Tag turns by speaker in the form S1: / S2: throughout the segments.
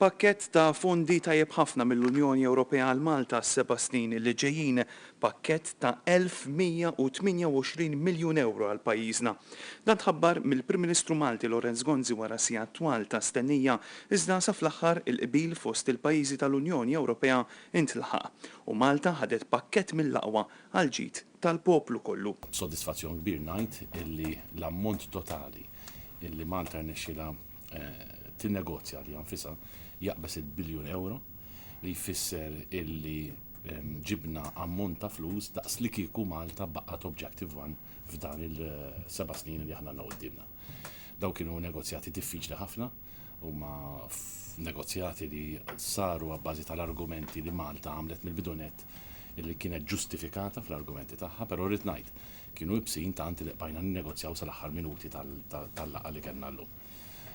S1: Pakkett ta' fondi tajjeb ħafna mill-Unjoni Ewropea għal Malta għas-seba' snin li ġejjin. Pakkett ta' 1,128 miljun ewro għal pajjiżna. Dan tħabbar mill-Prim Ministru Malti Lawrence Gonzi wara sigħat twal ta' stennija, iżda sa fl-aħħar il-qbil fost il-pajjiżi tal-Unjoni Ewropea ntlaħaq u Malta ħadet pakkett mill-aqwa għall-ġid tal-poplu kollu.
S2: B'sodisfazzjon kbir ngħid illi l-ammont totali illi Malta rnexxielha tinnegozja għaliha nfisha jaqbeż il-biljun ewro, li jfisser illi ġibna ammont ta' flus daqs li kieku Malta baqgħet Objective One f'dan il-seba' snin li aħna għandna quddiemna. Dawn kienu negozjati diffiċli ħafna, huma negozjati li saru abbażi tal-argumenti li Malta għamlet mill-bidu nett illi kienet ġustifikata fl-argumenti tagħha, però rrid ngħid, Kienu ibsin tant li bqajna ninnegozjaw sal-aħħar minuti tal-laqgħa li kellna llum.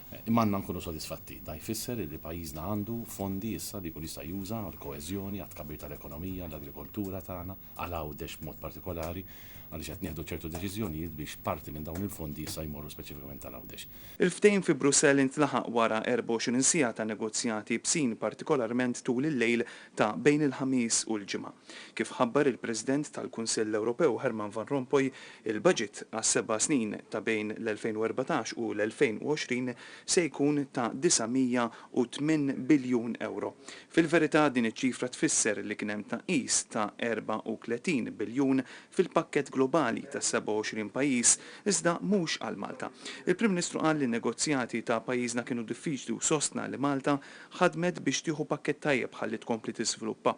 S2: Imma għandna nkunu sodisfatti. Dan jfisser li pajjiżna għandu fondi issa li jkun jista' juża għall-koeżjoni, għat-tkabbir tal-ekonomija, għall-agrikoltura tagħna, għal Għawdex b'mod partikolari, għaliex qed nieħdu ċertu deċiżjonijiet biex parti minn dawn il-fondi issa jmorru speċifikament għal Għawdex.
S1: Il-ftehim fi Brussell intlaħaq wara 24 siegħa ta' negozjati ibsin partikolarment tul il-lejl ta' bejn il-Ħamis u l-Ġimgħa. Kif ħabbar il-President tal-Kunsill Ewropew Herman Van Rompuy, il-baġit għas-seba' snin ta' bejn l-2014 u l-2020 se jkun ta' 908 biljun ewro. Fil-verità din iċ-ċifra tfisser li kien hemm tnaqqis ta' 34 biljun fil-pakkett globali ta' 27 pajjiż, iżda mhux għal Malta. Il-Prim Ministru qal li n-negozjati ta' pajjiżna kienu diffiċli u sostna li Malta ħadmet biex tieħu pakkett tajjeb ħalli tkompli tiżviluppa.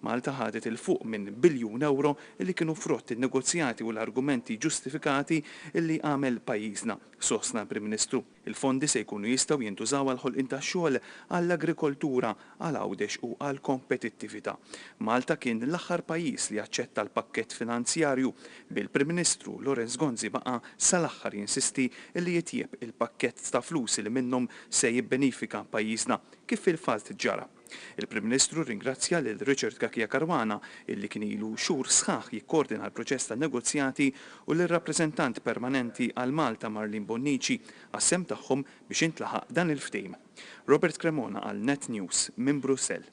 S1: Malta ħadet 'il fuq minn biljun ewro li kienu frott in-negozjati u l-argumenti ġustifikati li għamel pajjiżna, sostna l-Prim Ministru. Il-fondi se jkunu jistgħu jintużaw għall-ħolqien tax-xogħol, għall-agrikoltura, għal Għawdex u għall-kompetittività. Malta kien l-aħħar pajjiż li aċċetta l-pakkett finanzjarju, bil-Prim Ministru Lawrence Gonzi baqa' sal-aħħar jinsisti li jitjieb il-pakkett ta' flus li minnhom se jibbenifika pajjiżna, kif fil-fatt ġara. Il-Prim Ministru rringrazzja lil Richard Cachia Caruana illi kien ilu xhur sħaħ jikkoordina l-proċess tan-negozjati u lir-Rappreżentant Permanenti għal Malta Marlene Bonnici għas-sehem tagħhom biex intlaħaq dan il-ftehim. Robert Cremona għal Net News minn Brussell.